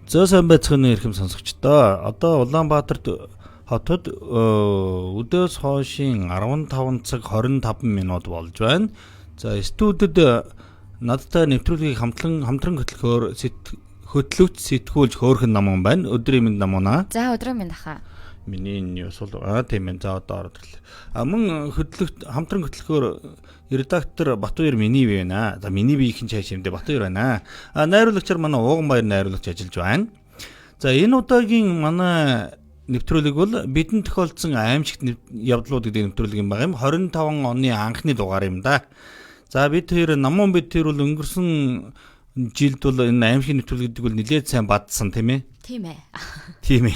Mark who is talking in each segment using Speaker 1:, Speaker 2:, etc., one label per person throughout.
Speaker 1: За сайн байцгаана уу эрхэм сонсогчдоо. Одоо Улаанбаатарт хотод өдөөс хойшин 15 цаг 25 минут болж байна. За студид надтай нэвтрүүлгийг хамтран хөтлөхөөр хөтлөгч сэтгүүлж хөөхөн намун байна. Өдрийн мэнд намунаа.
Speaker 2: За өдрийн мэнд ахаа.
Speaker 1: Миний энэ сул тийм ээ. За одоо ороод ирлээ. А мөн хөтлөгч хамтран хөтлөхөөр редактор Батбаяр миний бий байна. За миний биеийн цааш юм дээ Батбаяр байна. А найруулагчаар манай Ууганбаяр найруулагч ажиллаж байна. За энэ удаагийн манай нэвтрүүлэг бол бидэнд тохиолдсон аимшигт явдлууд гэдэг нэвтрүүлэг юм байна юм. 25 оны анхны дугаар юм да. За бид хоёр намун бид тэр бол өнгөрсөн жилд бол энэ аимшиг нэвтрүүлэг гэдэг бол нэлээд сайн бадсан тийм ээ.
Speaker 2: Тийм ээ.
Speaker 1: Тийм ээ.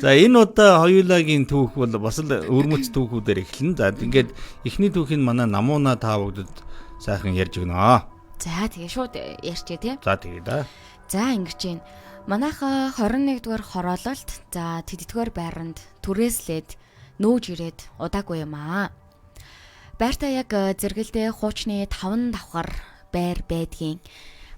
Speaker 1: За энэ удаа хоёулагийн түүх бол бас л өвөрмөц түүхүүдээр эхэлнэ. За ингээд эхний түүхийг манай намууна та бүгдэд сайхан ярьж өгнө.
Speaker 2: За тэгээ шууд ярьчээ тий.
Speaker 1: За тэгээ да.
Speaker 2: За ингэж байна. Манайха 21-р хороололт за тэддгээр байранд түрээслээд нүүж ирээд удаагүй юм аа. Байртаа яг зэрэгэлдээ хуучны 5 давхар байр байдгийн.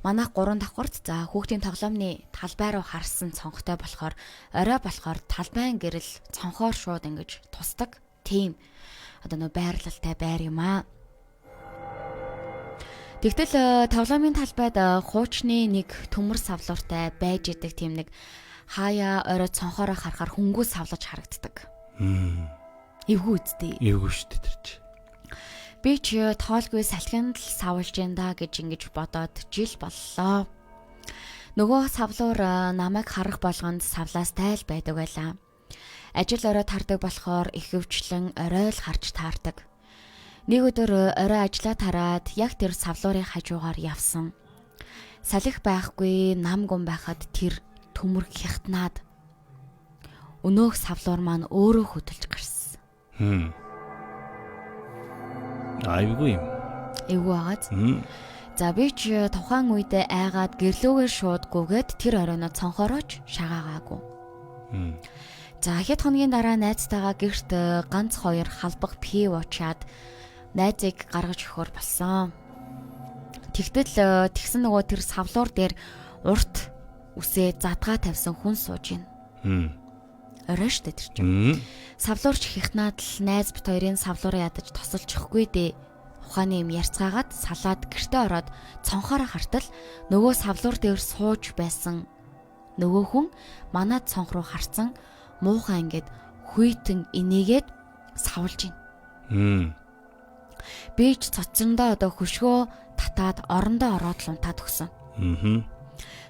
Speaker 2: Манайх 3 давхарт за хүүхдийн тоглоомны талбай руу харсан цонхтой болохоор орой болохоор талбайн гэрэл цонхоор шууд ингэж тусдаг. Тийм. Одоо нөө байрлалтай байр юм аа. Тэгтэл тоглоомын талбайд хуучны нэг төмөр савлууртай байж идэг тийм нэг хаяа орой цонхоороо харахаар хөнгөө савлаж харагддаг. Эвгүй үсттэй.
Speaker 1: Эвгүй шүү дээ тэр чи.
Speaker 2: Би ч тоолгүй салхинд л савлж ин да гэж ингэж бодоод жил боллоо. Нөгөө савлуур намайг харах болгонд савлаас тайл байдаг байлаа. Ажил орой тардаг болохоор ихэвчлэн орой л харж таардаг. Нэг өдөр орой ажлаа тараад яг тэр савлуурын хажуугаар явсан. Салхи байхгүй, нам гүн байхад тэр төмөр хятнаад өнөөх савлуур маань өөрөө хөдөлж гарсан.
Speaker 1: Айвгүй юм.
Speaker 2: Эвгүй байгааз. За би ч тухайн үедээ айгаад гэрлүүгээр шууд гүгээд тэр оройноо цонхорооч шагаагаагүй. За хэд хоногийн дараа найзтайгаа гэрт ганц хоёр халбаг пив уучаад найзыг гаргаж өгөхөр болсон. Тэгтэл тэгсэн нөгөө тэр савлуур дээр урт үсээ задгаа тавьсан хүн сууж байна. Орой штэ тэр чинь. Савлуурч хихнаад л найз бит хоёрын савлуураа ядаж тосолчихгүй дээ. Ухааны юм ярьцгаагаад салаад гэртээ ороод цонхоороо хартал нөгөө савлуур дээр сууж байсан нөгөө хүн манай цонх руу харцсан муухай ингээд хүйтэн инээгээд савлж байна. Би ч цоцсондоо одоо хөшгөө татаад орондоо ороод л унтаад өгсөн.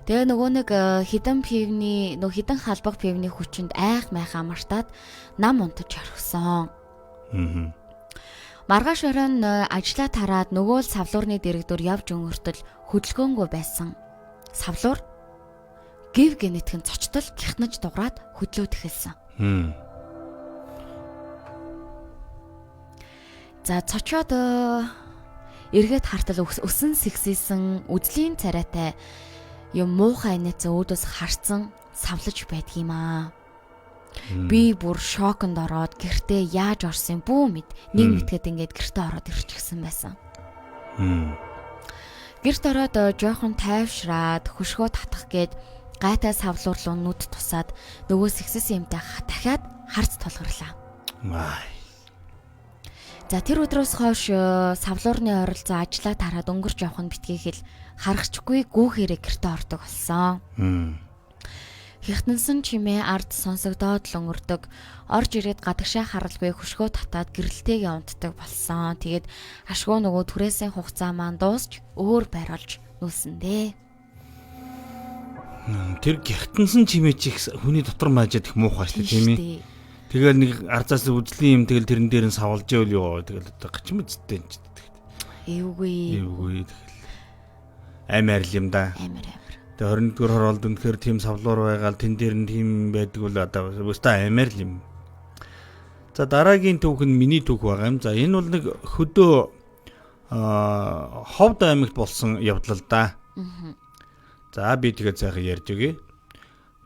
Speaker 2: Тэгээ нөгөө нэг хідэн пивний нөгөө хідэн халбаг пивний хүчинд айх майхаа мартаад нам унтаж орхисон. Маргааш оройн ажлаа тараад нөгөө л савлуурны дэрэгдүр явж өнгөртөл хөдөлгөөнгүй байсан. Савлуур гів гэнэтхэн цочтол гихнаж дуграад хөдлөөд эхэлсэн. За цочоод эргээд хартал өсөн сэгсээсэн үзлийн царайтай юм муухай инээцэн өөдөөс харцсан савлаж байдгийм аа. Би бүр шоконд ороод гэртээ яаж орсон бүү мэд нэг мэтгээд ингээд гэртээ ороод ирчихсэн байсан. Гэрт ороод жоохон тайвшраад хөшгөө татах гээд гайтай савлуур руу нүд тусаад нөгөө сэгсэсэн юмтай дахиад харц тулгарлаа. За тэр өдрөөс хойш савлуурны ойролцоо ажлаа тараад өнгөрч явах нь битгий хэл харахчгүй гүүхээрээ гэртээ ордог болсон. Хихтэнсэн чимээ ард сонсогдоод л өнгөрдөг. Орж ирээд гадагшаа харалгүй хөшгөө татаад гэрэлтэйгээ унтдаг болсон. Тэгээд ашгүй нөгөө түрээсийн хугацаа маань дуусч өөр байр олж нүүсэн дээ.
Speaker 1: Тэр гихтэнсэн чимээ чих хүний дотор маажаад их муухай шүү дээ тийм ээ. Тэгэл нэг арзаас үзлийн юм тэгэл тэрэн дээр нь савлж ивэл ёо тэгэл одоо гачин мэдтэй юм чи тэгэл.
Speaker 2: Эвгүй.
Speaker 1: Эвгүй тэгэл. Амар л юм да.
Speaker 2: Амар.
Speaker 1: Тэгээ 21-р хороолд үнэхээр тийм савлуур байгаал тэн дээр нь тийм байдаг бол одоо өстой амар л юм. За дараагийн түүх нь миний түүх байгаа юм. За энэ бол нэг хөдөө Ховд аймагт болсон явдал л да. За би тэгээд сайхан ярьж өгье.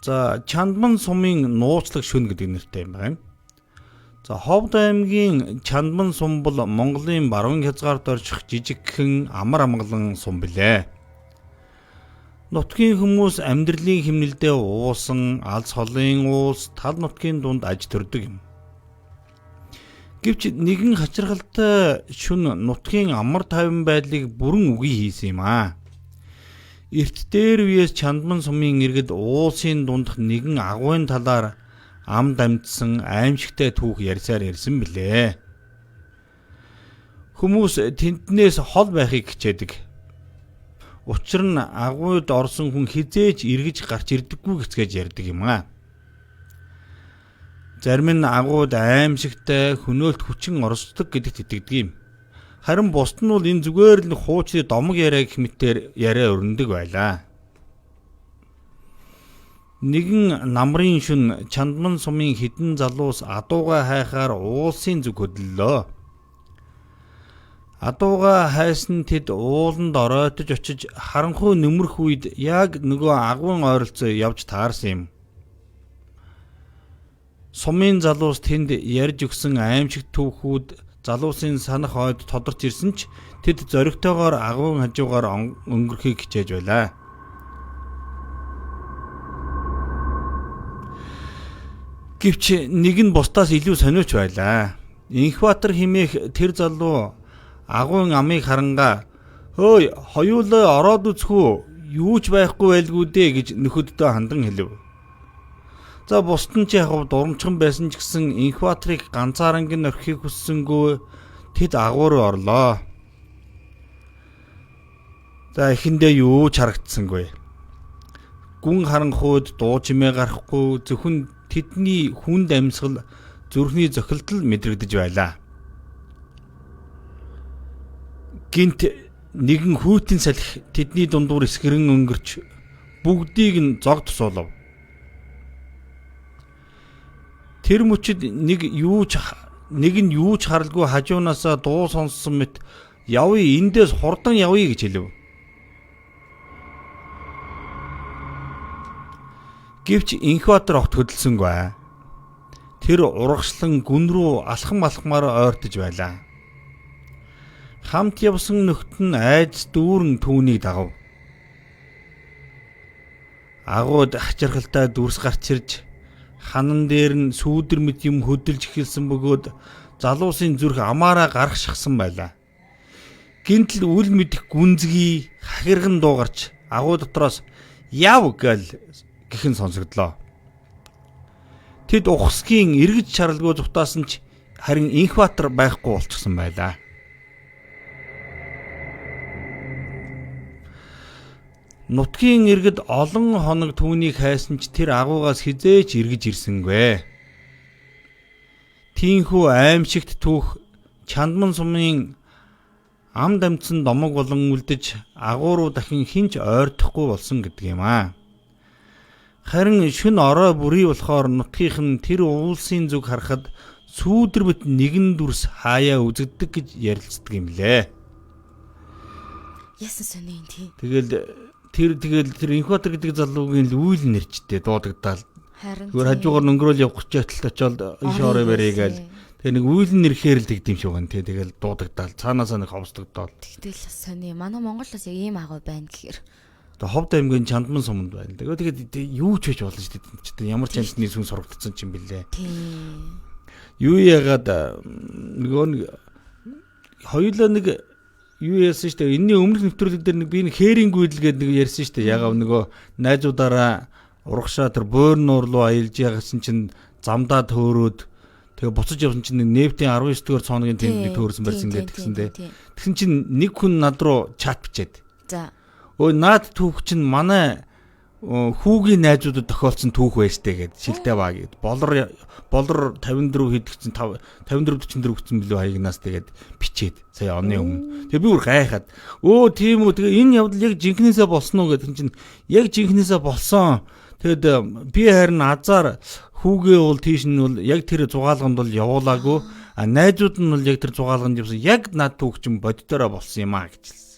Speaker 1: За Чандман сумын нууцлаг шөнө гэдэг нэртэй юм байна. За Ховд аймгийн Чандман сум бол Монголын баруун хязгаарт орчих жижигхэн амар амгалан сум билээ. Нутгийн хүмүүс амьдралын хэмнэлдээ уусан, алс холын уулс тал нутгийн дунд аж төрдөг юм. Гэвч нэгэн хачирхалтай шүн нутгийн амар тайван байдлыг бүрэн үгүй хийсэн юм аа. Эрт дээр үеэс Чандман сумын иргэд уулсын дундх нэгэн агуйн талаар ам дамжсан аимшигтай түүх ярьсаар ирсэн билээ. Хүмүүс тэнднээс хол байхыг хичээдэг. Учир нь агуйд орсон хүн хизээж эргэж гарч ирдэггүй гэцгээж ярьдаг юм аа. Зарим нь агуйд аимшигтай хөнөөлт хүчин оросдог гэдэгт итгэдэг юм. Харин бусд нь бол энэ зүгээр л хуучны домог яриа гэх мэтээр яриа өрнөдөг байлаа. Нэгэн намрын шүн Чандман сумын хідэн залуус адууга хайхаар уулсын зүг хөдлөлөө. Адууга хайсан тэд ууланд оройтож очиж харанхуй нөмрөх үед яг нөгөө агуйн ойролцоо явж таарсан юм. Сумын залуус тэнд ярьж өгсөн аимшиг түүхүүд залуусын санах ойд тодорч ирсэн ч тэд зоригтойгоор агуйн хажуугаар өнгөрөхийг хичээж байлаа. Гэвч нэг нь бусдаас илүү сониуч байлаа. Инхбатар химээх тэр залуу агуйн амыг харангаа "Хөөй, хоёулаа ороод үзэх үү? Юу ч байхгүй байлгүй дээ" гэж нөхөддөө хандан хэлв. За бусд нь ч яг дурамчхан байсан ч гэсэн Инхбатрыг ганцааранг нь орхихыг хүссэнгүй тэд агуу руу орлоо. За эхэндээ юу ч харагдсангүй. Гүн харанхуйд дуу чимээ гарахгүй зөвхөн тэдний хүнд амьсгал зүрхний зохилдол мэдрэгдэж байлаа. Гинт нэгэн хүйтэн салхи тэдний дундуур эсгэрэн өнгөрч бүгдийг нь зог тусуулав. Тэр мөчид нэг юу ч харалгүй хажуунаасаа дуу сонссон мэт "Явъя, эндээс хурдан явъя" гэж хэлв. Гэвч Инхбатар огт хөдөлсөнгүй. Тэр урагшлан гүн рүү алхам алхмаар ойртож байлаа. Хамт явсан нөхд нь айдас дүүрэн түүнийг дагав. Агууд хачирхалтай дүрс гарч ирж ханан дээр нь сүүдэр мэт юм хөдөлж эхэлсэн бөгөөд залуусын зүрх амаараа гарах шахсан байлаа. Гинтл үл мэдэх гүнзгий хахирган дуу гарч агуу дотроос "Яв" гэл гэхэн сонсогдлоо. Тэд ухсгийн эргэж чаралгүй зутаасан ч харин Инхбатар байхгүй болчихсон байлаа. Нутгийн иргэд олон хоног түүнийг хайсан ч тэр агуугаас хизээч эргэж ирсэнгүй. Тийхүү аимшигт түүх Чандман сумын ам дамжсан домог болон үлдэж агуу руу дахин хэн ч ойртохгүй болсон гэдэг юм аа. Харин шүн орой бүрий болохоор нутгийнх нь тэр уулсын зүг харахад сүүдэр мэт нэгэн дүрс хаяа үзэгддэг гэж ярилцдаг юм лээ.
Speaker 2: Яасан сони юм тий.
Speaker 1: Тэгэл тэр Инхбатар гэдэг залуугийн л үйл нэрчтэй дуудагдаал. Зүгээр хажуугаар өнгөрөөл явах гэж байтал очоод иш орой барья гээл. Тэгээ нэг үйл нэрхээр л тэгдэм шиг байна тий. Тэгэл дуудагдаал. Цаанаасаа нэг ховсдогдоол.
Speaker 2: Тэгтэл сони. Манай Монгол бас яг ийм агуу байна гэхээр.
Speaker 1: Тэгээ Ховд аймгийн Чандман суманд байна. Тэгээд юу ч хийж болно шүү дээ. Ямар ч амтны сүн сургагдсан ч юм бэлээ.
Speaker 2: Тийм.
Speaker 1: Юу яагаад нөгөө нэг хоёулаа нэг юу яасан шүү дээ. Энэний өмнөх нэвтрүүлэг дээр нэг би нэг хээрийн гүйдэл гэдэг нэг ярьсан шүү дээ. Ягаад нөгөө найзуудаараа урагшаа тэр буур нуур руу аялж ягсан чинь замдаа төөрөөд тэгээ буцаж явсан чинь нефтийн 19 дугаар цооногийн тэнд нэг төөрсөн барьсан гэдэг тэгсэн дээ. Тэгсэн чинь нэг хүн над руу чат бичээд.
Speaker 2: За.
Speaker 1: Өө наад түүх чинь манай хүүгийн найзуудад тохиолдсон түүх байж тээ гэд шилдэ баа гэд. Болор 54 хийдэг чинь 54 44 гэсэн билүү хаягнаас тэгээд бичээд сая оны өмнө. Тэгээ би бүр гайхаад өө тийм үү, тэгээ энэ явдал яг жинхнээсээ болсон уу гэдэг чинь яг жинхнээсээ болсон. Тэгэд би харин азар хүүгээ бол тийш нь бол яг тэр зугаалганд бол явуулаагүй. А найзууд нь бол яг тэр зугаалганд явсан. Яг над түүх чинь боддороо болсон юм а гэж хэлсэн.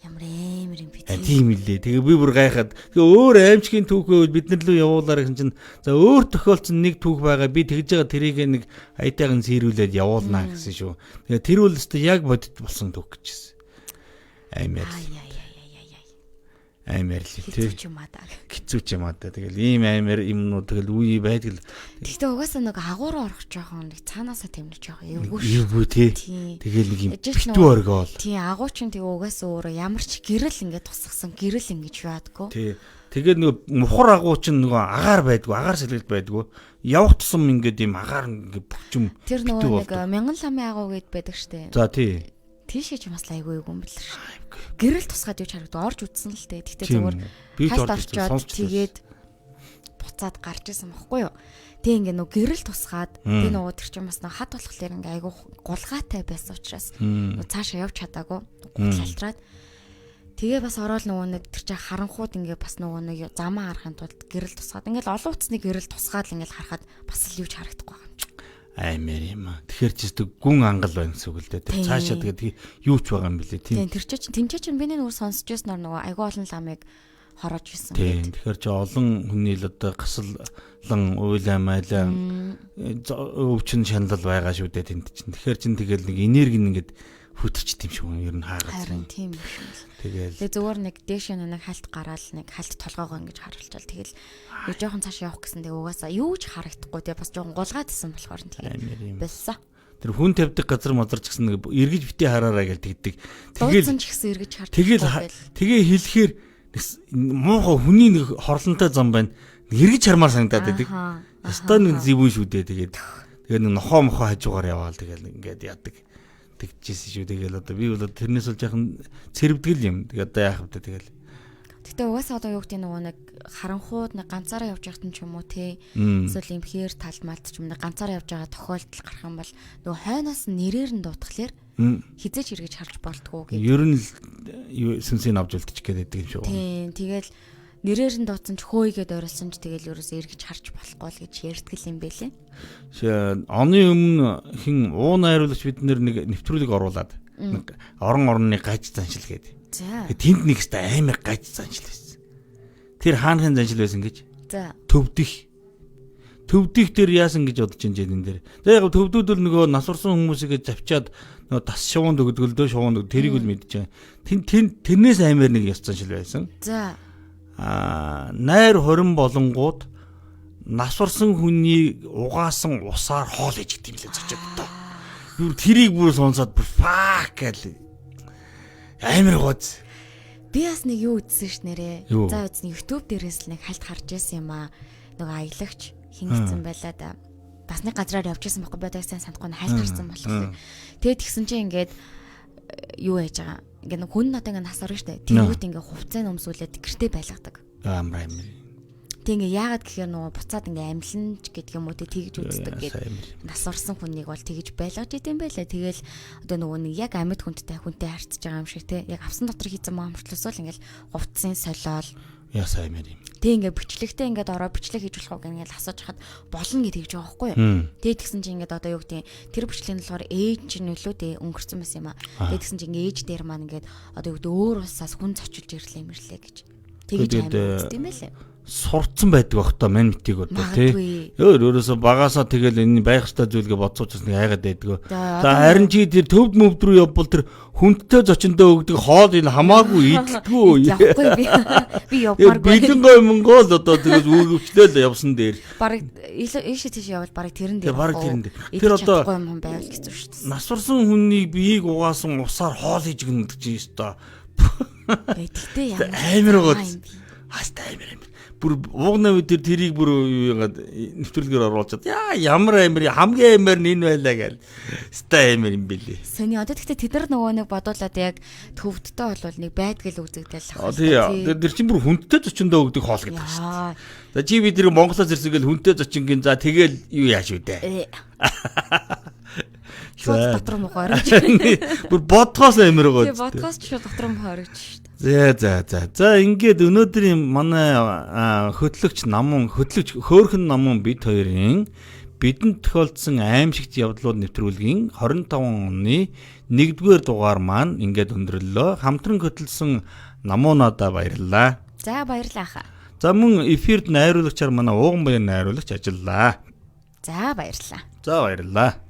Speaker 2: Ямар амар юм бэ?
Speaker 1: Тийм үлээ. Тэгээ би бүр гайхаад. Тэгээ өөр аимшигын түүх байвал бид нар лөө явуулаарай гэсэн чинь за өөр тохиолдсон нэг түүх байгаа. Би тэгж байгаа тэрийг нэг аятайхан сэрүүлээд явуулнаа гэсэн шүү. Тэгээ тэр бол өстө яг бодит болсон түүх гэжсэн. Аймаар. Аймаар л тий.
Speaker 2: Хэцүү ч юм аа да.
Speaker 1: Хэцүү ч юм аа да. Тэгэл ийм аймаар юмнууд тэгэл үе байдаг л.
Speaker 2: Тэгтээ угаасаа нэг агуу руу орох жоохон нэг цаанаасаа тэмнэж жоохон эвгүй
Speaker 1: шүү. Эвгүй тий. Тэгэл нэг юм битүү оргиол.
Speaker 2: Тий, агуу чинь тэгээ угаасаа өөрөө ямар ч гэрэл ингээд тусгасан гэрэл ингэж яадаггүй.
Speaker 1: Тий. Тэгээд нөгөө мухар агуу чинь нөгөө агаар байдгүй, агаар сэлгэлт байдгүй. Явах тусам ингээд ийм агаар ингээд бөчм.
Speaker 2: Тэр нөгөө нэг мянган ламын агуу гэд байдаг штэ.
Speaker 1: За тий.
Speaker 2: Тийшээ ч бас айгүй юм бэл ш. Гэрэл тусгаад юу ч харагдав. Орж үтсэн л дээ. Тэгтээ зүгээр хальт орчоод тэгээд буцаад гарч исэн бохгүй юу. Тэг ингээ нөгөө гэрэл тусгаад тэг нөгөө тэр чинь бас нөгөө хат болохоор ингээ айгүй гулгаатай байсан учраас нөгөө цаашаа явж чадаагүй. Гутал алтраад тэгээ бас ороод нөгөө нэг тэр чинь харанхууд ингээ бас нөгөө нэг замаа харахын тулд гэрэл тусгаад ингээл олон утасны гэрэл тусгаад л ингээл харахад бас л юу ч харагдахгүй байгаа юм чи.
Speaker 1: Аймаар юм аа. Тэгэхээр ч гэсэн гүн ангал байна гэсэн үг л дээ. Тэр цаашаа тэгээд юу ч байгаа юм бэлээ тийм.
Speaker 2: Тийм тэр чинь тэнцээ чинь би нөгөө сонсч байснаар нөгөө айгүй олон ламыг хороож исэн.
Speaker 1: Тийм. Тэгэхээр чи олон хүний л одоо гасаллан уйлаа майлаа өвчин шаналл байгаа шүү дээ тэнд чинь. Тэгэхээр чин тэгэл нэг энерги ингээд хөтөрч тийм шиг ер нь хаагаад.
Speaker 2: Харин тийм биш.
Speaker 1: Тэгэл.
Speaker 2: Тэгээ зүгээр нэг дээшээ нэг хальт гараал нэг хальт толгоогоо ингэж харуулчаал тэгэл нэг жоохон цаашаа явах гэсэн тэгээ угаасаа юу ч харагдахгүй тэгээ бас жоохон гулгаадсэн болохоор тэгээд болсон.
Speaker 1: Тэр хүн тавьдаг газар мазар ч гэсэн нэг эргэж битээ хараарай гэж тэгдэг.
Speaker 2: Тэгэл ч гэсэн эргэж харж.
Speaker 1: Тэгэл тэгээ хэлэхээр муухай хүний нэг хорлонтой зам байна. Эргэж хармаар санагдаад байдаг. Ястай нэг зэвүүн шүү дээ тэгээд. Тэгээд нэг нохоо мохоо хажуугаар яваал тэгэл ингээд яадаг. Тэгжсэн шүү. Тэгэл одоо би бол тэрнээс бол жаахан цэрвдгэл юм. Тэгээ одоо яах вэ тэгэл.
Speaker 2: Гэтэ угаасаа одоо юу гэдэг нөгөө нэг харанхууд нэг ганцаараа явж байхад ч юм уу те. Эсвэл юм хээр талд малд ч юм нэг ганцаараа явж байгаа тохиолдол гарах юм бол нөгөө хойноос нэрээр нь дуутахлаар хизээч эргэж харж болтгоо
Speaker 1: гэдэг. Ер нь л сүнсийг авч үлдчих гээд байдаг юм шиг.
Speaker 2: Тийм. Тэгэл нэрээр нь дуудсан ч хөөйгээд ойрлсон ч тэгэл ерөөсөө эргэж харж болохгүй л гэж ярьдаг юм бэлээ.
Speaker 1: Оны өмнө хин уу найруулагч бид нэг нэвтрүүлэг оруулаад нэг орон орны гаж заншил гээд.
Speaker 2: За.
Speaker 1: Тэнд нэг өстой амар гаж заншил байсан. Тэр хаанхын заншил байсан гэж.
Speaker 2: За.
Speaker 1: Төвдөх. Төвдөх дээр яасан гэж бодож энэ энэ дээр. За яг төвдүүд л нөгөө нас орсон хүмүүсийг завчаад нөгөө тас шувуунд өгдөг л дөө шувуунд өг тэрийг л мэдэж байгаа. Тэн тэрнээс амар нэг ёс заншил байсан.
Speaker 2: За.
Speaker 1: Найр хорин болонгууд нас орсон хүний угаасан усаар хоол хийж гэдэг юм лээ зочид одоо. Юу тэрийг бүр сонсоод бүр fuck гэл амар гооз.
Speaker 2: Би бас нэг юу үзсэн ш нэрээ. За үзсэн YouTube дээрээс л нэг хальт харж байсан юм аа. Нөгөө аялагч хин гэсэн байлаа да. Бас нэг газраар явж исэн байхгүй би одоо сайн санахгүй хальт харсан болохоор. Тэгээд тэгсэн чинь ингээд юу яаж байгаа. Ингээ нэг хүн одоо ингээ нас орно штэ. Тэнгүүт ингээ хувцас өмсүүлээд гэртээ байлгадаг.
Speaker 1: Амар амар.
Speaker 2: Тэг ингээ яагаад гэхээр нөгөө буцаад ингээ амьлан ч гэдэг юм уу тэг тэгж үздэг гээд нас орсон хүнийг бол тэгж байлгаж идэм байлаа. Тэгэл одоо нөгөө нэг яг амьд хүнтэй харьцаж байгаа юм шиг те. Яг авсан дотор хийсэн маамрчлаас л ингээл хувцсын солиол.
Speaker 1: Ясаа амар юм.
Speaker 2: Тэг ингээ бичлэгтэй ингээд ороо бичлэг хийж болох уу гэх ингээл асууж хахад болно гэж тэгж байгаа байхгүй юу. Тэг тэгсэн чинь ингээд одоо юу гэдэг тэр бичлэг нь болохоор ээж чинь нөлөө тэг өнгөрцөн байсан юм аа. Тэг тэгсэн чинь ингээ ээж дээр маань ингээд одоо юу гэдэг өөр улсаас хүн зочилж ирлээ мэрлээ гэж. Тэгэж амар үзт юм байлээ.
Speaker 1: Сурцсан байдаг бах та мань мтийг одоо тий. Өөрөөсөө багасаа тэгэл энэ байх ёстой зүйлгээ бодсууч нэг айгаад байдаг. За харин чи тэр төвд мөвд рүү явбал тэр хүндтэй зочиндоо өгдөг хоол энэ хамаагүй идэлтгүй.
Speaker 2: Явахгүй би. Би явмааргүй.
Speaker 1: Бэлэн гой Монгол одоо тэгээс үүргэвчлээл явсан дээр.
Speaker 2: Бараг ийшээ тийш явбал бараг тэрэн дээр.
Speaker 1: Бараг тэрэн дээр. Тэр одоо
Speaker 2: юм байвал хэцүү шүү дээ.
Speaker 1: Нас орсон хүнийг биеийг угаасан усаар хоол хийж гэнэ гэдэг чинь ёстой.
Speaker 2: Тэгтээ ямар
Speaker 1: амар гоо. Хаста амар амар. Бүр уугнаа бид тэрийг бүр юу яагаад нэвтрүүлгээр оруулчихад яа ямар амар хамгийн амар нь энэ байлаа гэл. Ста амар юм бэлээ.
Speaker 2: Сони одоо тэгтээ тэд нар нөгөө нэг бодуулаад яг төвдтэй болвол нэг байдгал үзэгдэл
Speaker 1: ах. Тий. Тэр чинь бүр хүндтэй зочиндоо өгдөг хоол гэдэг шүү дээ. За чи бид тэр Монголоос ирсэн гэл хүнтэй зочингийн за тэгэл юу яаж үү дээ.
Speaker 2: Шууд дотор муу хоригч.
Speaker 1: Бүр бодхоос амар гоо.
Speaker 2: Тий бодхоос ч шууд дотор муу хоригч шүү дээ.
Speaker 1: За. За ингээд өнөөдрийн манай хөтлөгч намун хөтлөгч хөөхөн намун бид хоёрын бидэнд тохиолдсон аимшигт явдлууд нэвтрүүлгийн 25 оны 1-р дугаар маань ингээд өндөрлөө. Хамтран хөтлсөн намуунадаа баярлалаа.
Speaker 2: За баярлалаа хаа.
Speaker 1: За мөн эфирд найруулагчаар манай Ууган баяр найруулагч ажиллаа.
Speaker 2: За баярлалаа.
Speaker 1: За баярлалаа.